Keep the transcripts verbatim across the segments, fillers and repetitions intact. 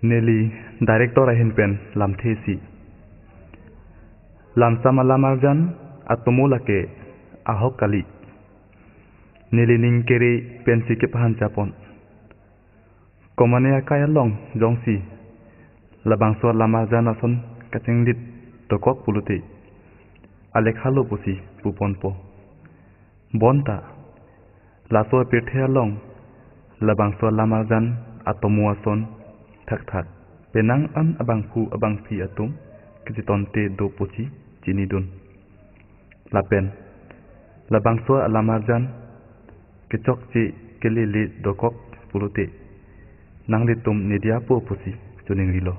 Neli director ahin pen lamthe isi. Lamsam alamarjan atomo lake ahok kali. Neli ning kere pensi kephan chapon. Komane akai along jongsi labangso alamarjan ason kachinglit dokok pulote, alekha lo pusi puponpo. Bonta laso apirthe along labangso alamarjan atomo ason thakthak penang an abangphu abangphi atum kachitonte do pusi chinidun. Lapen labangso alamarjan kechokche kelele dokok pulote, nanglitum nediya po pusi choningrilo.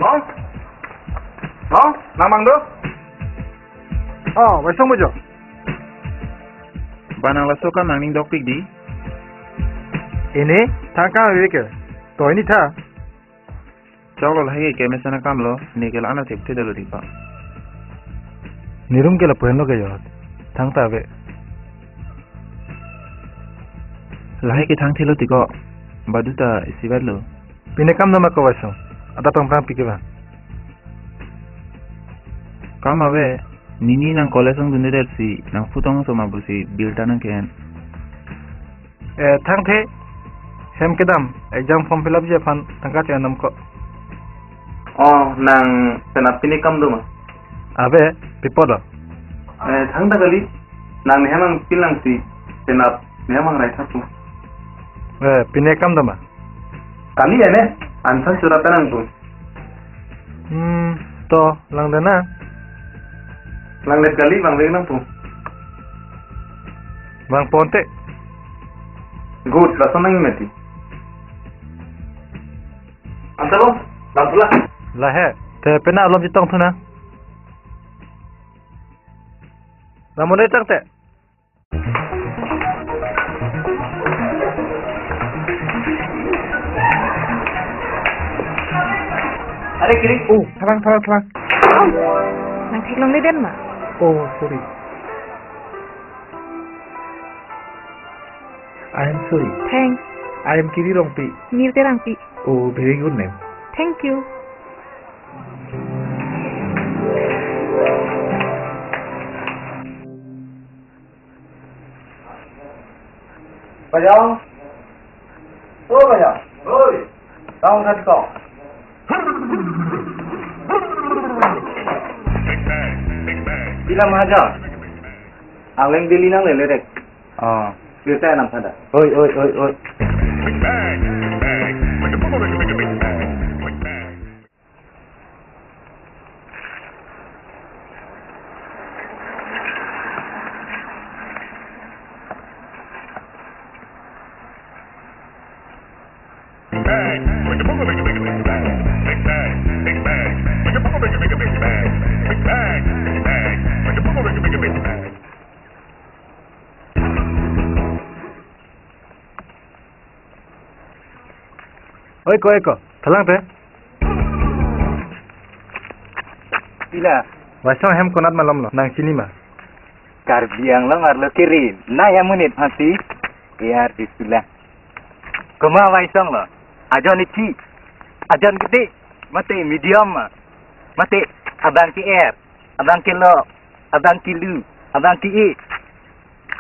Long? Long? Nang mang do? Oh, Waisong bojo. Ba nang laso kam nangning dokpik di? Ini, thang kang ri ke. To ini tha. Choklo lahai ke keme sana kam lo, ne ke la ano thepthe dolo di pa. Nirum ke lapu-an lo ke jot. Thangta ave. Lahai ke thangthelo tiko. Badu ta isibat lo. Pine kam nama ko Waisong. Ada pangprang pike ba. Kam ave, nini nang college angdunde si, nang phu tong so ma pusi bill ta nangke-en. Eh, thangthe, hem kedam, exam form fill up ji aphan tangka che-en dam ko. Oh, nang penap pine kam do ma? Ave, pi apot lo? Eh, thangta kali, nang nehem angpil nangsi, penap, nehem angrai tha pu. Eh, pine kam do ma? Kali ya ne, ansan surat nang pu. Hmm, to, langdam na. Langdet kali, bang nang pu. Bang ponte. Good, lason nang mati. Anta lo, bang pula. Lahai, te pena alom chetong thu na. Lamone tangte. Kiri. Oh, tharang, tharang, tharang. Nang theklongledetma? Oh, sorry. I am sorry. Thanks. I am Kiri Rongpi. Mir Terangpi. Oh, very good name. Thank you. Bajong. Oh, Bajong. Oi. Tong kan kong. Bilang mahaja. Aleng beli nang lele dek. Oh. Cerita enam sada. Oi, oi, oi, oi. Oi ko, oi ko, thalang te. Pila? Waisong ahem konat malomlo, nang chini ma? Karbi Anglong arlo kiri, nai amonit aphansi, A R D sula. Komat Waisong lo, ajon ichi, ajon gede, mate medium ma, mate abang ke-er, abang kelo, abang kelu, abang ke-e.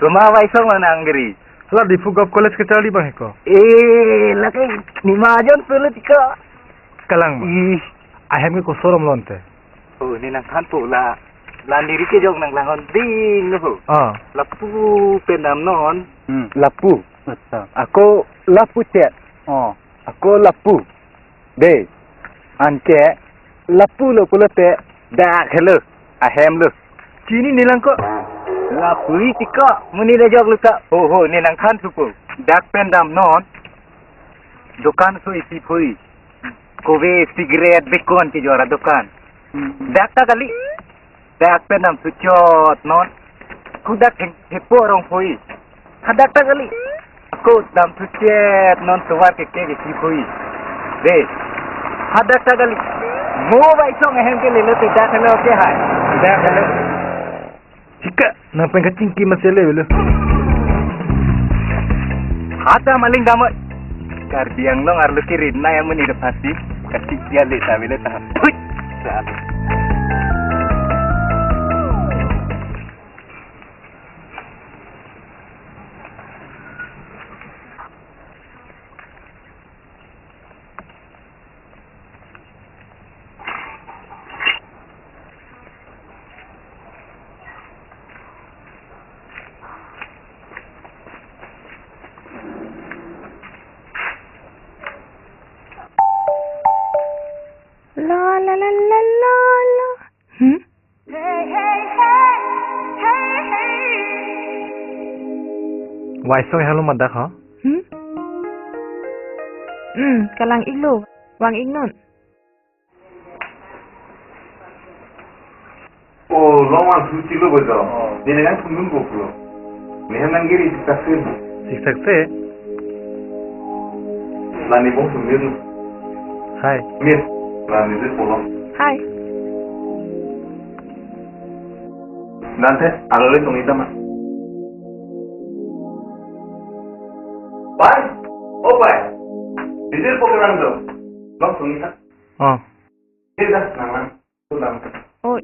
Komat Waisong lo nang giri. Hala Diphu Govt College kacharli abang he ko. Eh, lake nima ajon pele tiko. Kalang ma. Ih. Ahem ke kosorom lonte. Oh, ne nangthanpo la. La neri kejok nanglangon ding ho. Ah. Lapu pen damnon. Hmm. Lapu. Acha. Ako lapu chet. Oh. Ako lapu. Dei, anke lapu lo pulote dak helo, ahem lo. Chini nelang ko. Lapu-i tiko, monit ajok lo ka. Ho, ho, ne nangthan supo. Dak pen damnon. Dokan so isi phui. Kove, cigarette, bekon kejor adokan. Hmm. Dak ta kali. Dak pen dam suchot non. Kodak heng hepo arong phui. Hadak ta kali. Ako dam suchet non tovar ke ke si phui. Dei. Hadak ta kali. Mo Waisong ahem ke lelo te dak helo ke hai. Dak helo. Chika, nang pen kachingki masele belo. Hata maling damot. Karbi Anglong arlo kiri nai amonit aphansi. Kachingki ale ta belo ta. Phui. Sa. La, la, la, la, la, la. Hmm? Waisong helo madak ho? Hmm? Hmm, kalang-iklo, vang-iknon. Oh, long one two tilo bojo. Oh. Nini nang phunun ko pulo. Nehem nang giri siksak se. Siksak se? Lani bong sumir. Hai. Mir. Lani de polong. Hai. Dante, alo le sungita ma. Pai. Oh, pai. Diesel program do. Long sungita. Oh. Ida, nang nang. Tulang. Oh.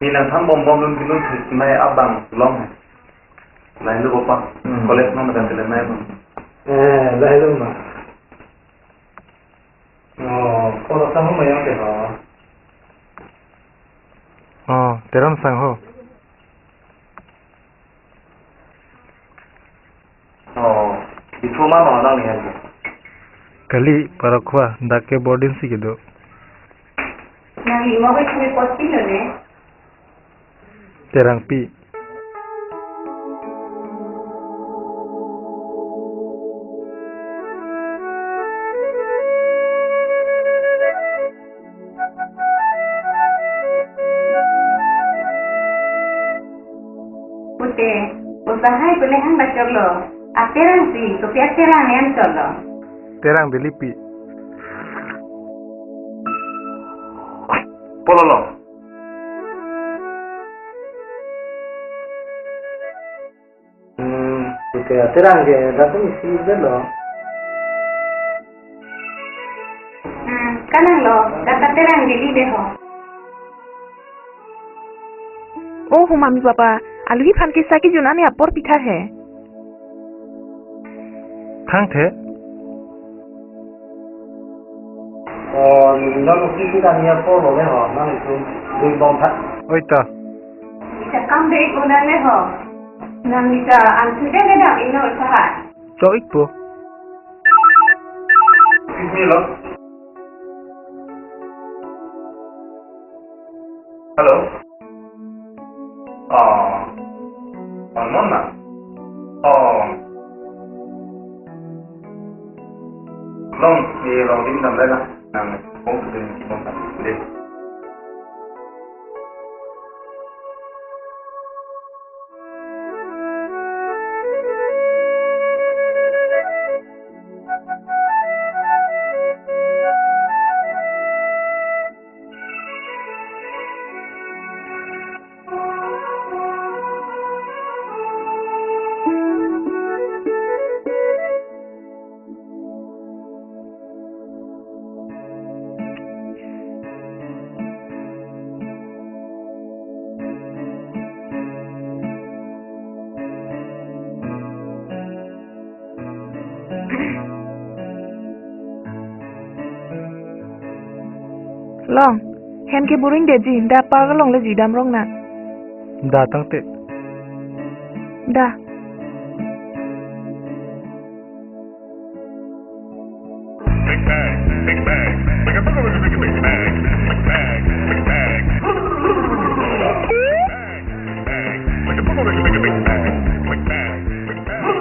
Ni nang tham bom bom lun kinun this mai abang long. Lain lo bopa. Hmm. College non kan tele mai bang. Eh, lain lo ma. Oh, kalau tahu mayang ke ha. Oh, Teron sang ho. Oh, diploma ma nang ni. Kali, Parokwa, dak ke boarding si kedo. Nang imo ke kami posting lo ne? Terangpi. Lahai pule hang bachok lo. Aterang si, kopi aterang ne anchot lo. Terang Delipi. Polo lo. Hmm, ite aterang ke, dak pun isi delo. Hmm, kanang lo, dak aterang ke di de ho. Oh, ho mami papa, aluhi aphan ke saki juna ne apor pitha he. Thangthe. Oh, nang si si dan ya polo le ho, nang itu dui bom tha. Oi ta. Bisa kam de ko nang le ho. Nang bisa ansu de le dam ino saha. To ikpo. Sini lo. Hello. Oh. Oh, non na. Oh. Long, ye long dim dam le na. Nang, kong tu dim kong dam. Deh. Long, hem ke buring de ji, da park along le ji dam rong na. Da tangte. Da. Big bag, big bag. Like a big bag, big bag, big bag, big bag. Big bag, big bag. Like a big bag, big bag, big bag, big bag.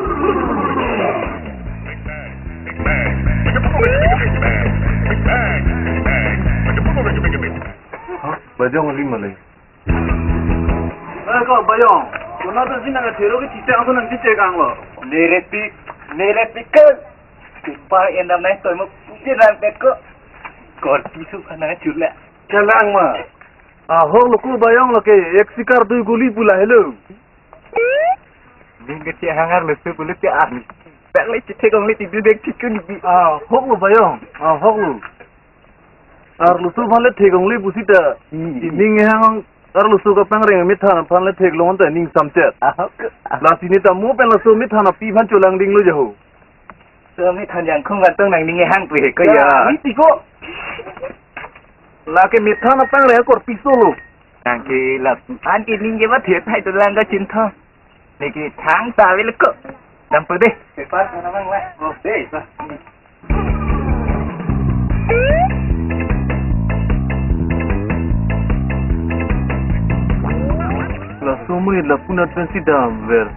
Bajong ali malai. Eh, ko Bayong, ko na to sina ka thero ke tite ang nang tite kang lo. Nere pi, nere pi ke. Tipa endam nai toy mo pusi nang pet ko. Kor pisu kana chula. Kalang ma. Ah, hok lo ko Bayong lo ke, ek sikar dui guli pula hello. Ning ke che hangar lo su pula che ar. Tak le che thek ong le ti du dek thik ni bi. Ah, hok lo Bayong. Ah, hok lo. Arloso aphan le thek ong le pusi ta. Hmm. Ning hang arloso kapangreng amithan aphan le theklong ta ning samchet. Ahok. Lasi ne ta mo pen laso amithan api aphan cholang ding lo jaho. So amithan jangkhung kantong nang ning hang pu he ko ya. Ni ti ko. Lake amithan apangreng akor piso lo. Nang ke la an ke ning ke ba the thai to lang ka chin tho. Neke thang ta ave le ko. Dampo de. Paper kana mang la. Oh, de, pa. Laso mo lapu-an pensi damver.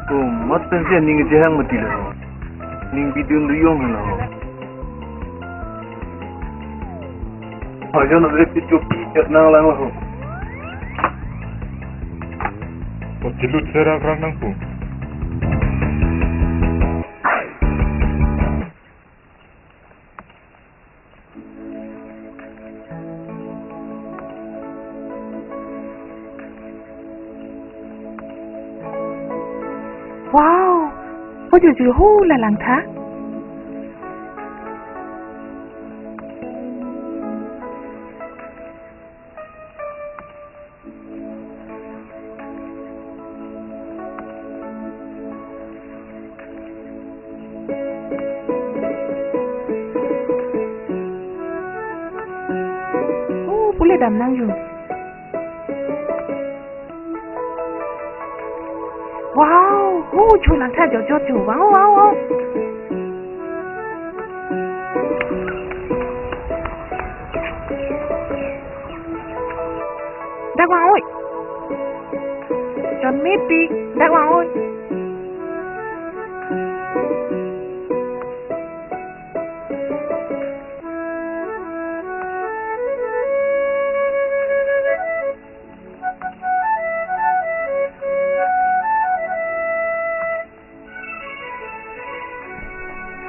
Komat pensi ning jehang mati lo. Ning bidun riyong lo. Hajan ave pichok pi chet nang lang ho. Pachilut serak rang nangpo. Wow, ojojor ho la langtha. Oh, pule dam nang ju. Wow, oh, chu langtha jo jo chu. Wow, wow, wow. Dak vang oi. Jon mepik, dak vang oi.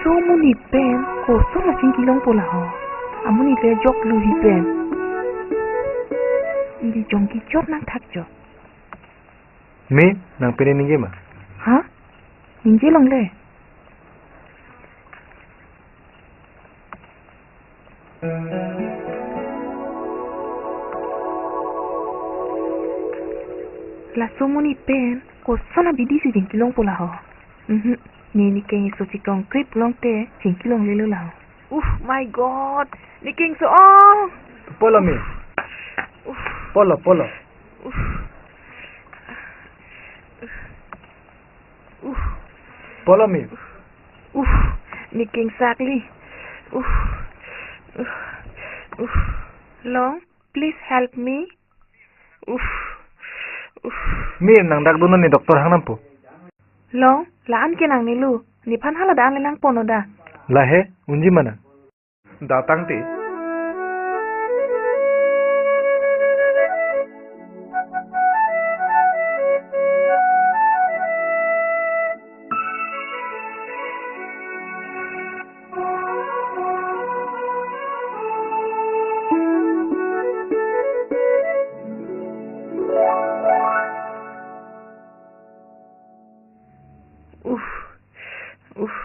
Laso amonit pen koson achingki longpo la ho. Amonit le joklu hi pen. Ili jongki chot nangthak jo. Me, nang pine ningje ma? Ha? Ningje longle. Laso amonit pen koson abidi si chingki longpo la ho. Mhm. Ne nekeng iso chikong krip longte chingki longlelo la ho. Oh my God. Nekeng iso ong. Polo me. Uff. Polo, polo. Uff. Uff. Polo me. Uff. Nekeng sakli. Uff. Uff. Uff. Long, please help me. Uff. Uff. Me, nang dak dun, ne doctor hang nampo. Long, la-an ke nangnelo. Nephan hala da-an le nangpon-o da. Lahei, unji ma nang. Da tangte. Uff, uff,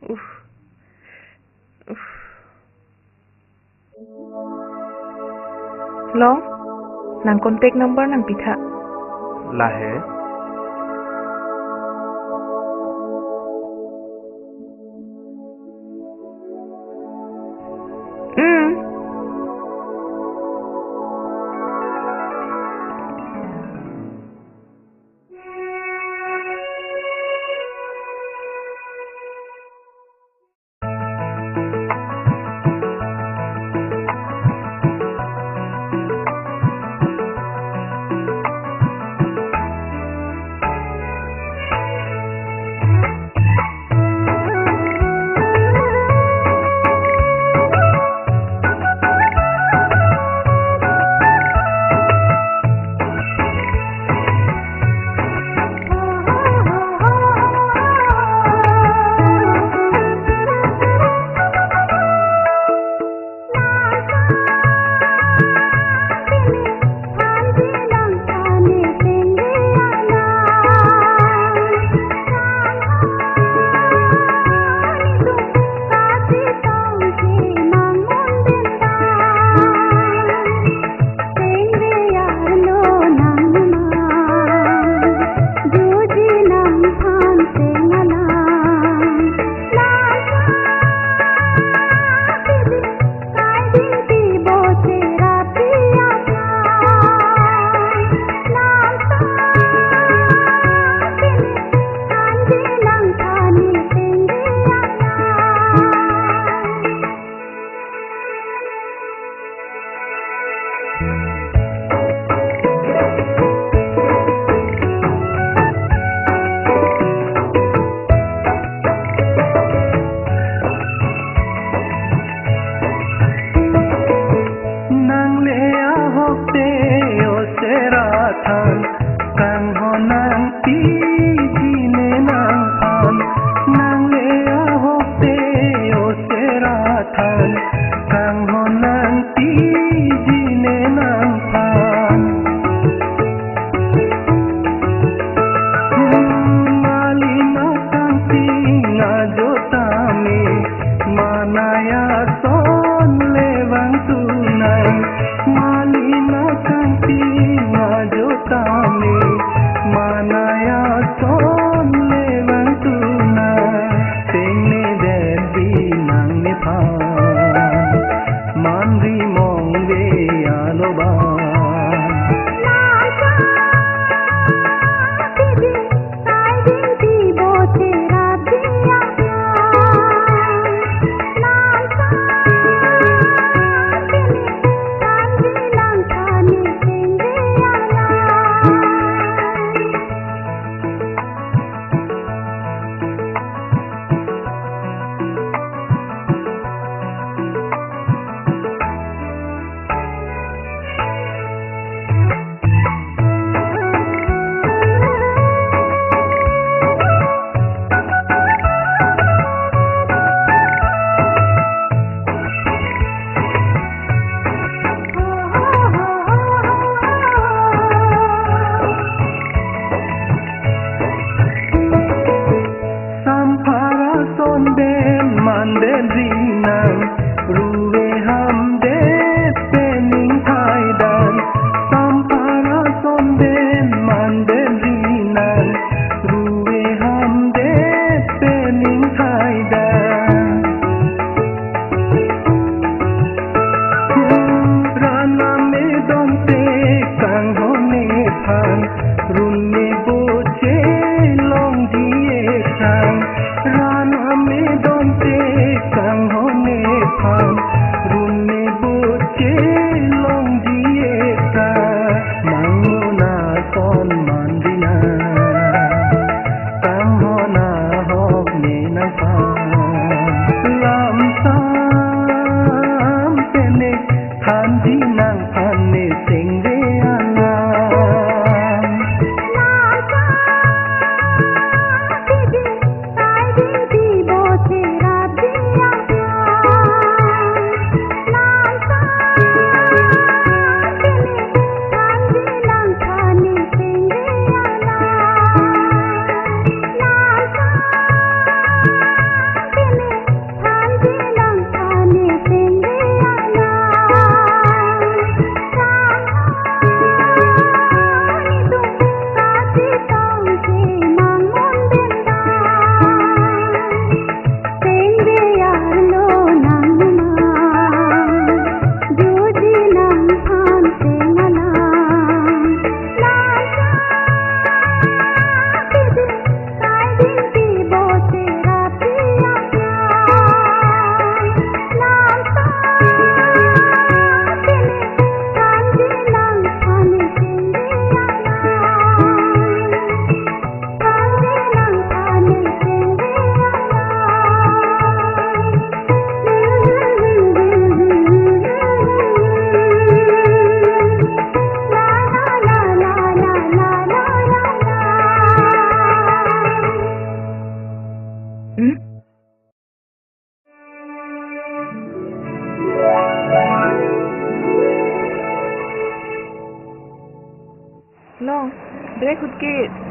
uff, uff. Long, nang contact number nangpitha. Lahei. Hmm.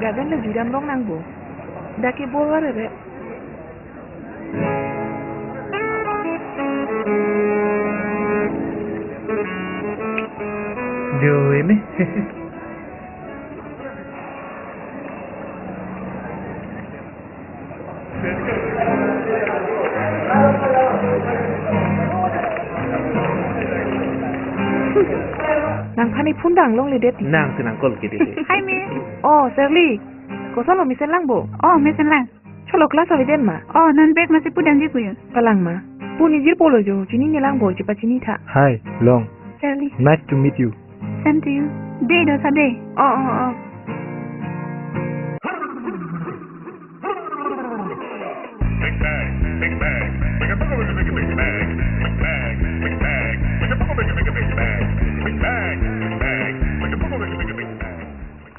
Lapen le judam rong nangpo. Dak ke bor war re. Jo ini. Nangphan phone dang longledet. Nang si nang call ke dei. Hi, Miss. Oh, Shirley. Kosonlo, mesen langpo? Oh, mesen lang. Cholo class avedet ma? Oh, non bag masi pudamji pu jo. Kalang ma. Pu nejirpo lo jo, chinine langpo, chepachini tha. Hi, long. Shirley. Nice to meet you. Same to you. Dei do sa dei. Oh, oh, oh.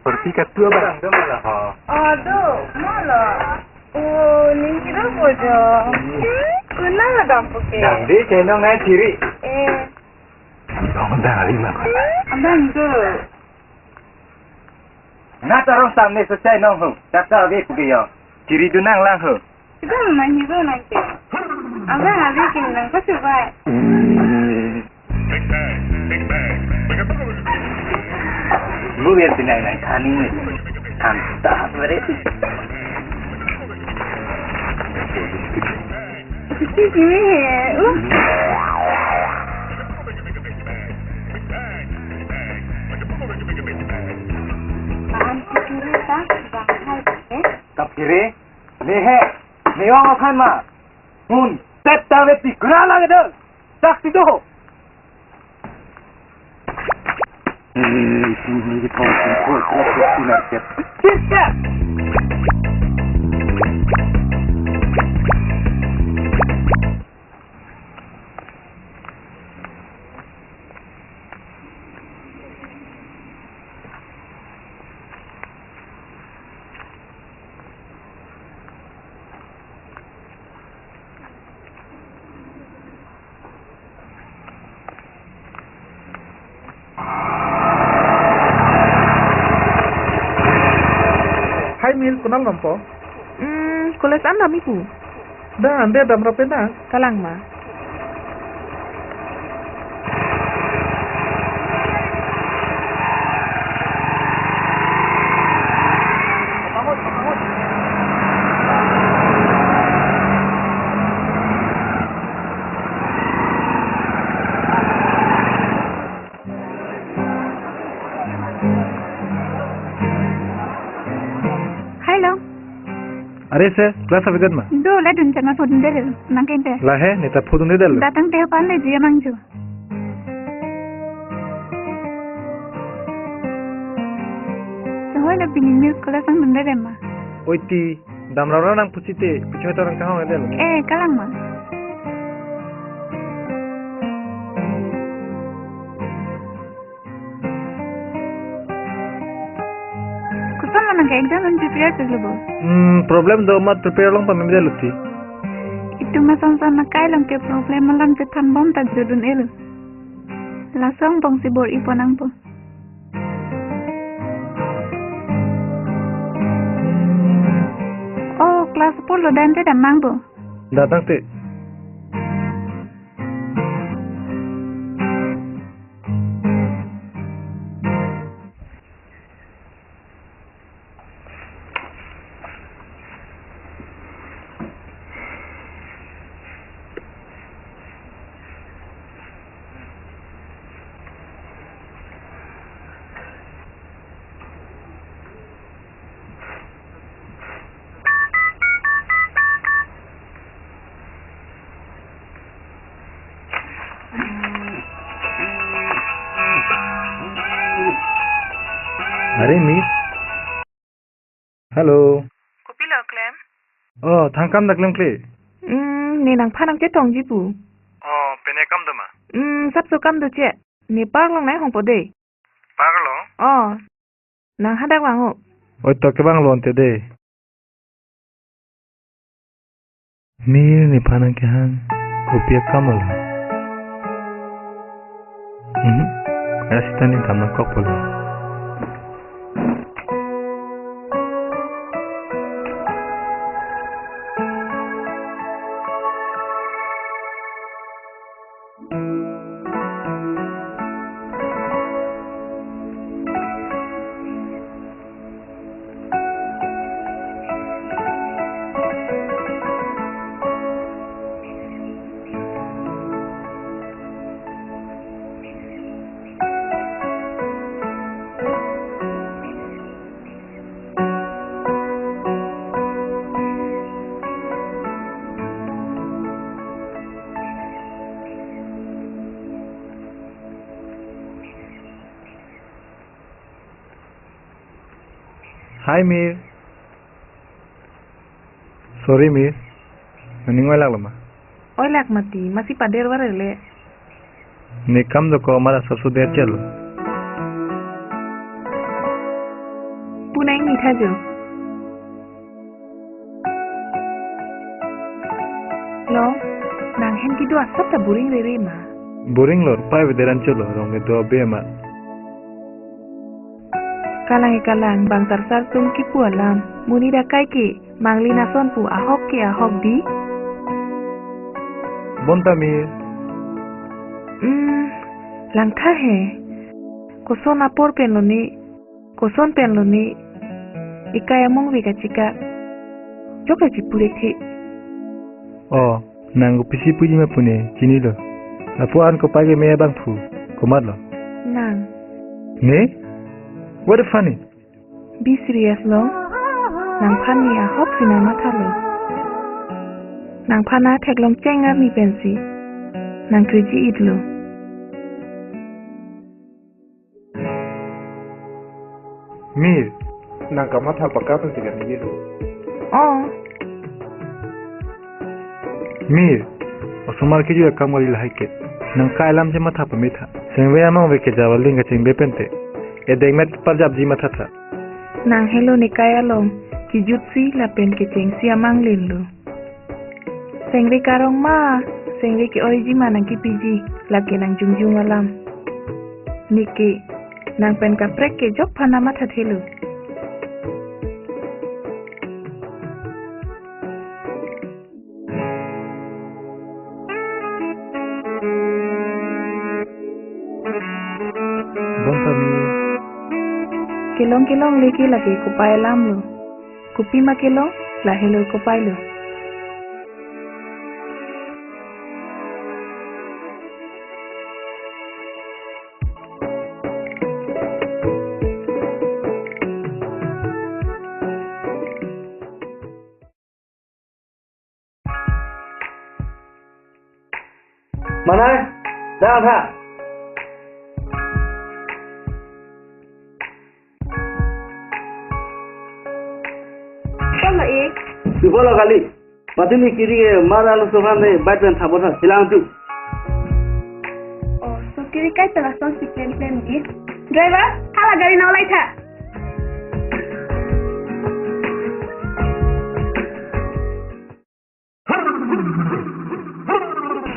Kurti katu abang. Oh, do, malo. Oh, ning kira bojo. Kunang adam puke. Dam dei, chenong nai chiri. Eh. Abang dang lima. Abang do. Nat arong samne so chenong ho. Tata ave puke yo. Chiri dunang lang ho. Abang nang hero nang ke. Abang ave ke nang ko subai. Mu biar pinai nai kani ni. Tanta bere. Excuse me. Uh. Paham kiri ta, bang hai, eh? Kap kiri. Ne he. Ne ong aphan ma. Mun. Tet ta veti. Gura lage dong. Dak si do. Eh, isi ni di kau singkul, kau singkul, singkul. Hi, Miss, konat dampo? Hmm, college an damji pu. Dang, ante damrap penang. Kalang ma. Hello. Are se, class avedet ma? Do, la dun chama phone delo, nang kente. La he, ne ta phone delo. Datang te pan le jia mangju. Sohoi la pini news kola sang dun delo ma? Oi ti, damrap ra nang pusi te, pichoi torang kahong delo. Eh, kalang ma. Koson ma nang ke exam an prepare si lo bo? Hmm, problem do amat prepare long pamem delo ti. Itum ason son nang kai long ke problem alam chethan bom ta jodun elo. Lason bong si bor-i pon nangpo. Oh, class four lo dan te damnang bo. Datang te. Are, Miss. Hello. Kopilo klem? Oh, thang kam da klemkle. Hmm, ne nangphan nangchetongji pu. Oh, pine kam do ma? Hmm, sapso kam do che. Ne park along nai hongpo dei. Park along? Oh. Nang hadak vang ho. Oi to kevang lo ante dei. Mir nephan nangkehang kopi akam lo. Hmm. Rasta ne dam nangkokpo lo. Hi, Mir. Sorry, Mir. Nangning oilak lo ma? Oilak mati, masi pader vare le. Ne kam doko mara sapso der chelo. Punai ni thajo. Lo, nang hen kedo asap ta boring rere ma? Boring lo, pai vederan chelo, rong kedo abe ma. Kalang e kalang, bang tarsar tum kipu alam. Monit akai ke, mangli nason pu ahok ke ahok di. Bonta Mir. Hmm, langtha he. Koson apor pen lo ne, koson pen lo ne. Ekai among ve kachika. Chok kachipu rek the. Oh, nang kopisi puji ma pune, chinilo. Lapu-an kopai ke me abang phu, komatlo? Nang. Ne? What a funny. Be serious lo. Nangphan ne ahok si nangmathalo. Nangphan atheklong cheng arni pensi nang kriji itlo. Mir, nang kamatha pakap si kan ye. Oh. Mir, osomar keju akam kali lahai ke. Nang kai alam si matha pametha. Sengve among ve ke javaling kachingbe pente. Edeng met parjapji mathatha. Nang helo ne kai along, kejutsi lapen kechengsi amang lin lo. Sengve karong ma, sengve ke-oiji ma nang kipiji, lake nang jongjong alam. Neke, nang pen kaprek ke jok phana matha thelo. Bonta Mir. Kelong kelong leke lake kopai alam lo. Kopi ma kelong, lahelo kopai lo. Manai, dah ada. Kono e? Subo lo kali. Pati ni kiri ke mara lo sokan de, bike pen thabo tha, silang tu. Oh, so kiri kai tala son si plan plan di. Driver, hala gari na ulai tha.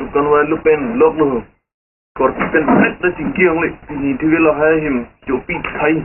Dukan wali pen lock lo. Kor pen pet na chingki ang le. Ni thik lo hai him chopi khai.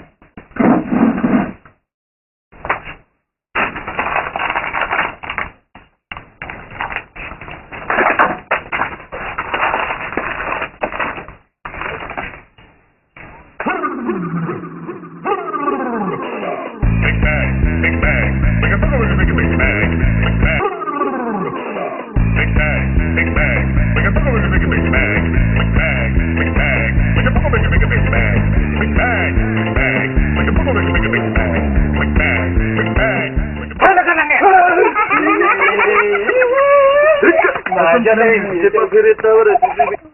Maja na him, cepat virit tawar.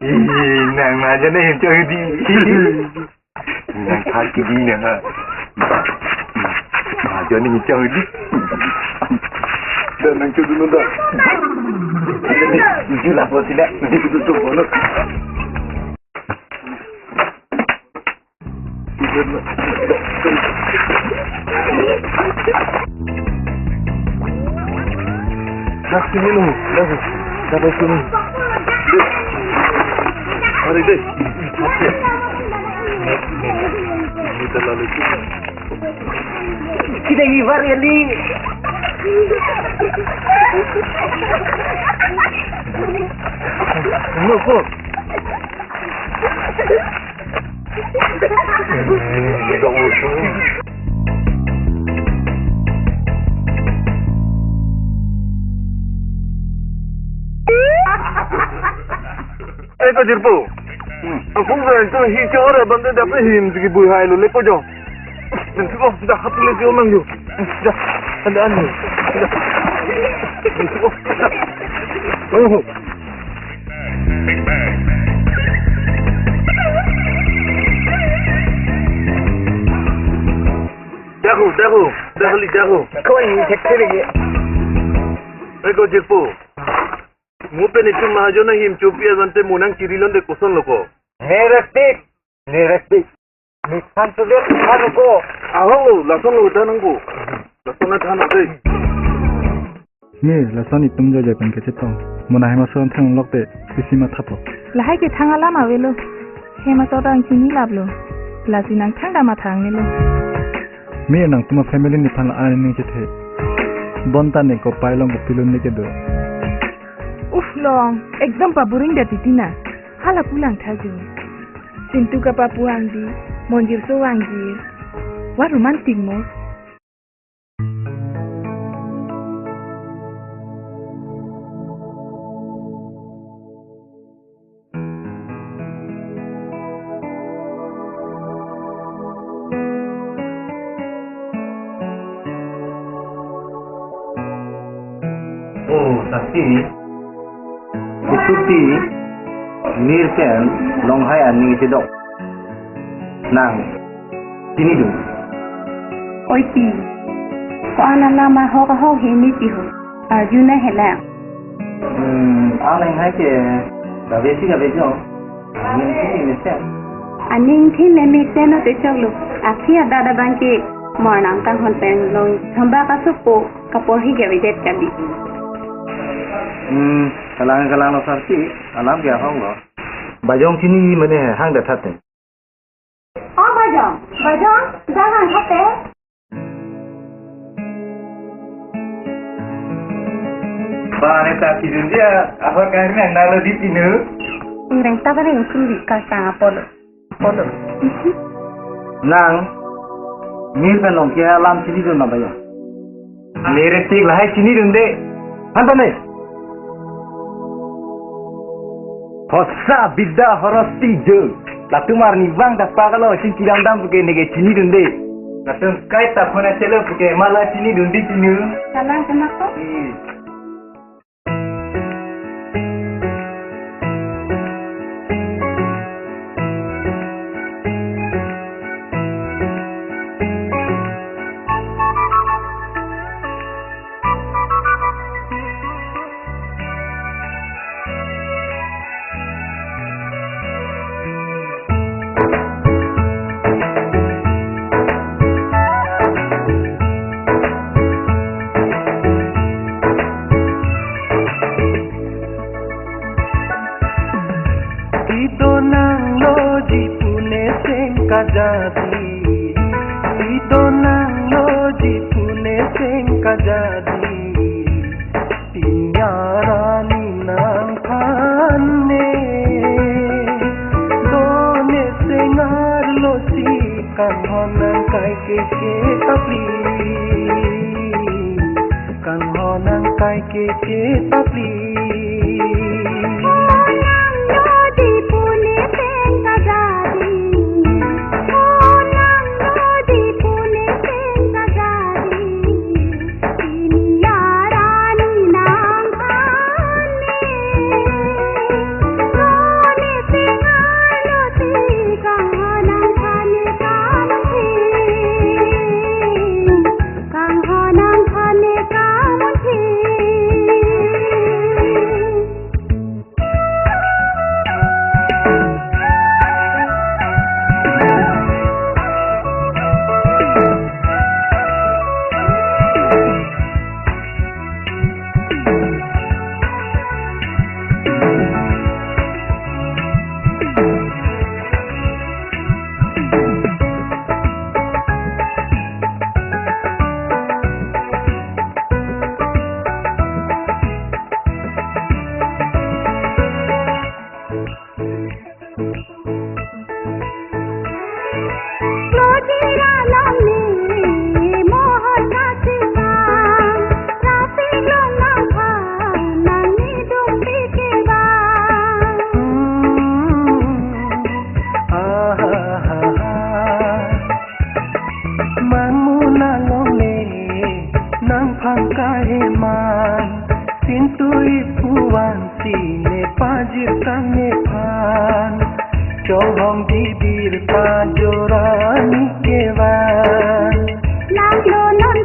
Ih, nang maja na him, cahdi. Nang thak kidi nang ha. Maja na him, cahdi. Dan nang cudu nunda. Jujur lah, bos, tidak. Nanti kudu tu, bos. Dak sini lo, dak, dak sini. Deh. Mari deh. Kita lalu sini. Kita ini varian ni. Tunggu, kok. Eh, ko jirpo. Hmm. Aku berani tu hi ke orang bandar dapat him segi bui hai lo lepo jo. Nanti ko dah hati le jo mang jo. Dah, ada anu. Dah. Nanti ko. Oh. Dago, dago. Dah beli jago. Kau ini cek sini. Eko Jirpo. Mo pen itum mahajon ahim chopi avante mo nangchiri londe koson lo ko? Neretik, neretik. Mithan sulit than ko. Ahok lo, lason lo than nangko. Lason than lo dei. Ne, lason itum jojo pen kachetong. Mo nahemaso thang lokte, isi mathapo. Lahai ke thang alam avelo. Hemaso ta nangchini laplo. Lasi nangthang ta mathangnelo. Mir nangtum a-family nephan la-an ning chethe. Bonta ne kopai along kopilo ne kedo. Uf long, ekdom paboring da titi na. Hala pulang thaju. Sintu kapapu angdi, Monjir so angdi. What romantic mo. Oh, Sakti. Isuti, Mir pen longhai aning chedok. Nang chinidun. Oi ti. Ko-an alam ahok ahok hini ti ho. Arjuna helang. Hmm, alang hai ke gabe si gabe jo. Aning thini mesen. Aning thini mesen ate choklo. Akhi adat abang ke mornam kanghon pen long thamba kasupo kaporhi gabe det kali. Hmm, kalang kalang lo Sakti, alam ke ahok lo. Bajong chini mane hang da thatte. Oh, Bajong, Bajong, jangan hate. Ba, ne ta kijun dia, apa kar nang nalo di pinu? Nang ta bareng kuri kasang apolo, apolo. Nang, Mir pen long ke alam chinidun ma Bajong? Neretik lahai chinidunde. Phan tame. Hosa bida horos tijo. Latum arnivang ta pakalo sin tiram dam puke neke chinidunde. Latum kai ta phone achelo puke mala chinidunde chinu. Salam kenapa? Hmm. Ido nang lo ji pune seng kajadi. Ido nang lo ji pune seng kajadi. Pini arni nangphan ne. Done sengar lo si kanghon nangkai ke ke tapli. Kanghon nangkai ke ke tapli. Mangmuna longle nangphan kaheman, sintu ipuan si ne pajir tang nephan, chonghong bibir pajora ni kevan. Nang lo non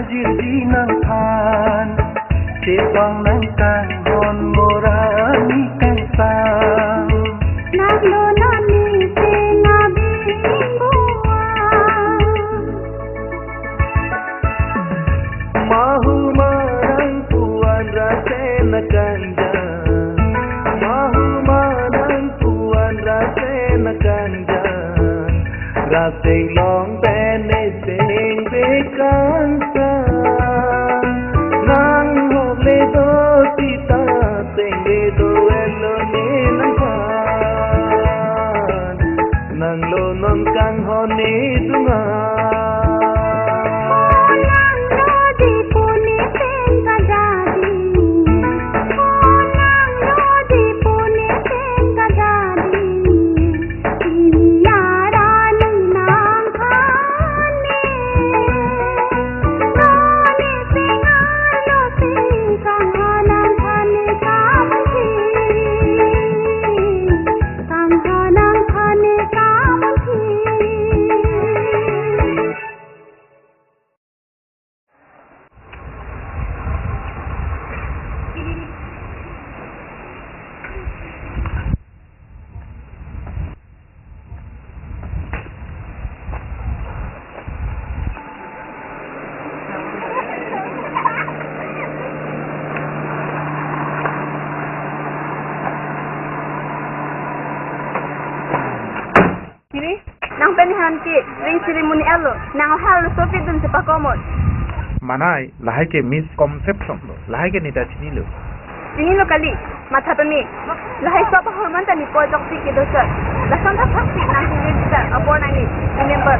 Jirji nangphan, chepang nangkanghon, mora ani kangsam. Nanglo nani tenga bingbuan. Mahu marang puan rasen kanjang. Mahu marang puan rasen kanjang. Raseng long pen eseng bekangsa. Nang hok le do sita seng le do elo ne nangphan. Nanglo non kanghon ne dunga. Kiri, nang pen han ke ring ceremony alo, nang hal sopi dun sepakomot. Manai, lahai ke misconception lo, lahai ke neta chinilo. Chinilo kali, matha peme. Lahai sob ahormu ta ne pojok si kedo sir. Lason thak thak si nang register apor nangji, remember.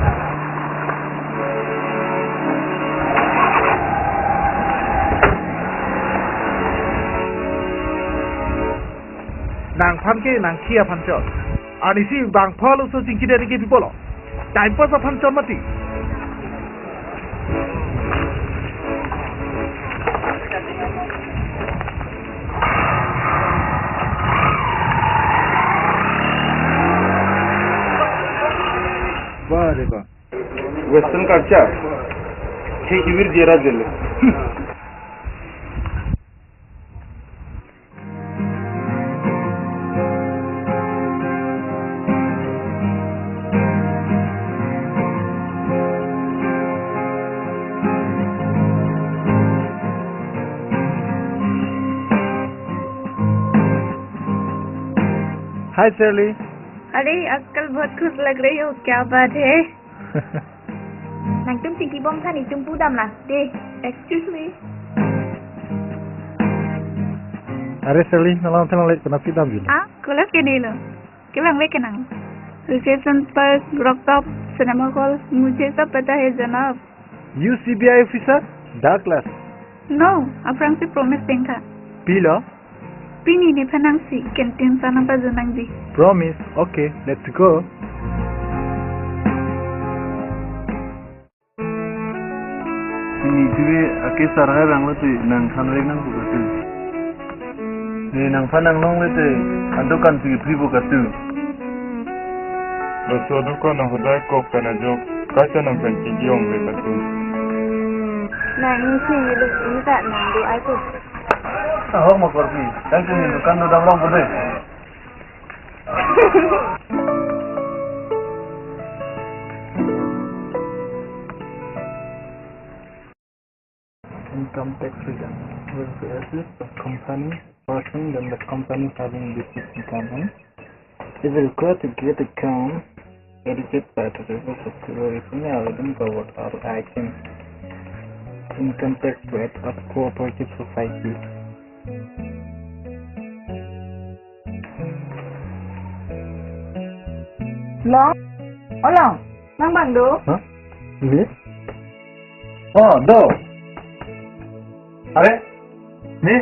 Nangphan ke nangkhei aphan chot. Anisi bang phalo so chingki deri ke pipolo. Time pass aphan chot mati. Wah, re ba. Western culture. Khei kibir jera jele. Hi, Sally. अरे, आजकल बहुत खुश लग रही हो, क्या बात है? Nangtum chingki bom than itum pudam lang de. Excuse me. अरे Sally, nanglang than lang late kena pidam jin. Ah, kolas ke dilo. Kelang ve kenang. Reception पर, rooftop, cinema hall, मुझे सब पता है जनाब. You C B I officer? Douglas. No, aphrangsi Promise tengka. Pilo? Pini nephan nangsi canteen sana pajut nangji. Promise. Okay, let's go. Pini tuve ake sarhai rang lote nangthan rek nangpo katu. Ne nangphan nanglong lote adokan si free po katu. Laso adokan ahormu kok tan ajok, kaita nangphan kejong le katu. Nang isi ngilu ini tak nang do ai tu. Ahok mo korpi, kan kini dukan do damlong pode. Income tax return will be assessed by company person than the company having received income. If you require to get account audited by the Revenue Secretary, any relevant covered or item income tax rate of cooperative society. Long? Oh, Long, nang bang do? Hah? Ini? Oh, do. Are? Ni?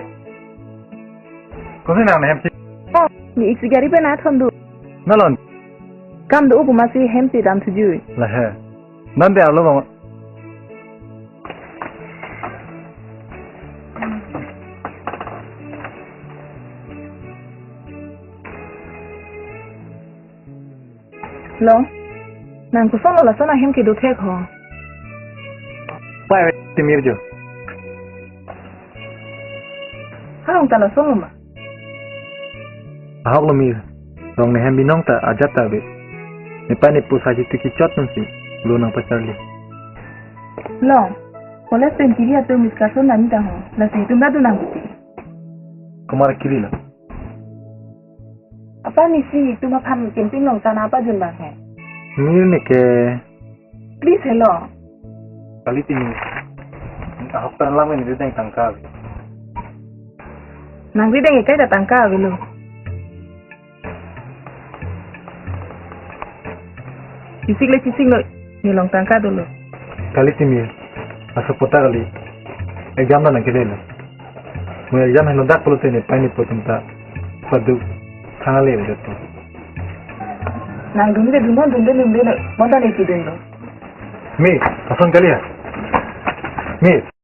Kosi nang hem si? Oh, ni ik si gari pen athon do. Nalon. Kam do upu masi hem si dam thuju. Lahai. Nang de alo bang. Long, nang kosonlo lason ahem kedo thek ho? Pai, Timir jo. Halong ta lason lo ma? Ahok lo mir. Rong nehem binong ta ajat ta ave. Nepei nepo saji tiki chot nunsi lo nangpacharli. Long, college pen kiri atum discussion nani ta ho. Lasi itum ta do nang biti. Komat kiri lo? Apa misi itum aphan campaign long ta nangpajun bang he? Mir ne ke. Please, hello. Kali tini. Ahok tan lang ini deng tangka. Nang deng kai ta tangka avelo. Chisik le chisik lo, ne long tangka dolo. Kali timi, aso pota kali. Exam na nang kele lo. Mo exam heno dak polo tene pai nepo atum ta. Padu, thang ale betul. Nang dun de dun dun de dun de, bonta ne ti dun lo. Mi, ason kali ya? Mi.